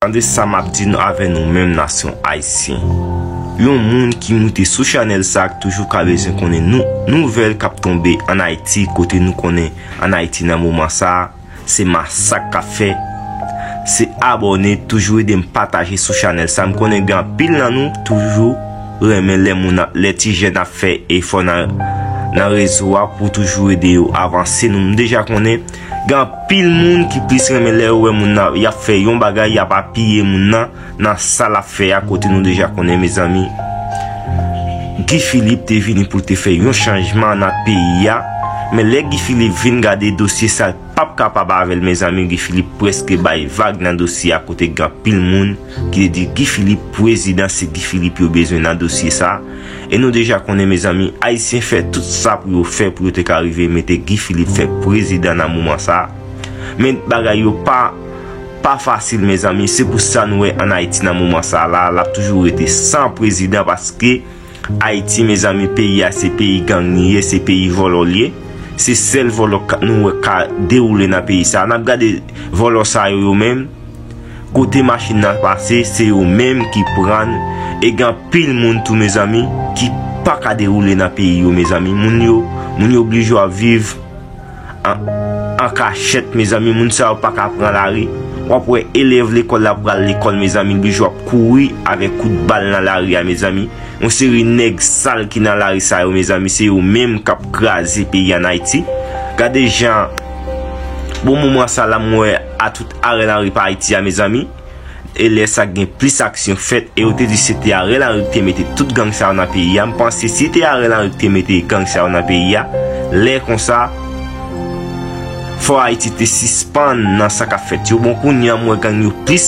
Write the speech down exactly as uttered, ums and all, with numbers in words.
Tande sa m ap di nou avè nou menm nasyon ayisyen. Yon moun ki moute sou chanèl sa a toujou ka bezwen konnen nou, nouvèl k ap tonbe ann Ayiti, kote nou konnen ann Ayiti nan moman sa a, se masak k ap fè. Se abòne, toujou ede m pataje sou chanèl sa. M konnen gen anpil nan nou toujou renmen lè moun ap, lè ti jèn ap fè efò nan, nan rezo a pou toujou ede yo avanse. Nou, m deja konnen gen anpil moun ki plis renmen lè yo wè moun nan y ap fè yon bagay, y ap apiye moun nan nan sa l ap fè a, kote nou deja konnen, mezanmi. Guy Philippe te vini pou l te fè yon chanjman nan peyi a, men lè Guy Philippe vin gade dosye sa, l p ap kapab avè l, mezanmi. Guy Philippe prèske bay vag nan dosye a, kote gen anpil moun ki te di Guy Philippe prezidan, se Guy Philippe yo bezwen nan dosye sa. E nou deja konnen, mezanmi, ayisyen fè tout sa pou yo fè, pou yo te ka rive mete Guy Philippe fè prezidan nan moman sa. Men bagay yo pa, pa fasil, mezanmi. Se pou sa nou wè ann Ayiti nan moman sa la, l ap toujou rete san prezidan, paske Ayiti, mezanmi, peyi a se peyi gang li ye, se peyi vòlò li ye. Se sèl vòlò ka, nou wè ka dewoule nan peyi sa. N ap gade vòlò sa yo, yo menm, kote machin nan pase, se yo menm ki pran. E gen anpil moun tou, mezanmi, ki pa ka dewoule nan peyi yo, mezanmi. Moun yo, moun yo oblije ap viv an, an kachèt, mezanmi. Moun sa yo pa ka pran lari. W ap wè elèv lekòl la pral lekòl, mezanmi, oblije ap kouri avèk kout bal nan lari a, mezanmi. Yon seri nèg sal ki nan lari sa yo, mezanmi, se yo menm k ap kraze peyi ann Ayiti. Gade jan, bon, moman sa la, m wè a tout Ariel Henry pa Ayiti a, mezanmi. E lè sa gen plis aksyon fèt, e yo te di se te Ariel Henry ki te mete tout gang sa yo nan peyi a. M panse si te Ariel Henry ki te mete gang sa yo nan peyi a, lè konsa, fò Ayiti te sispann nan sa k ap fèt yo. Bon, kounye a, m wè gang yo plis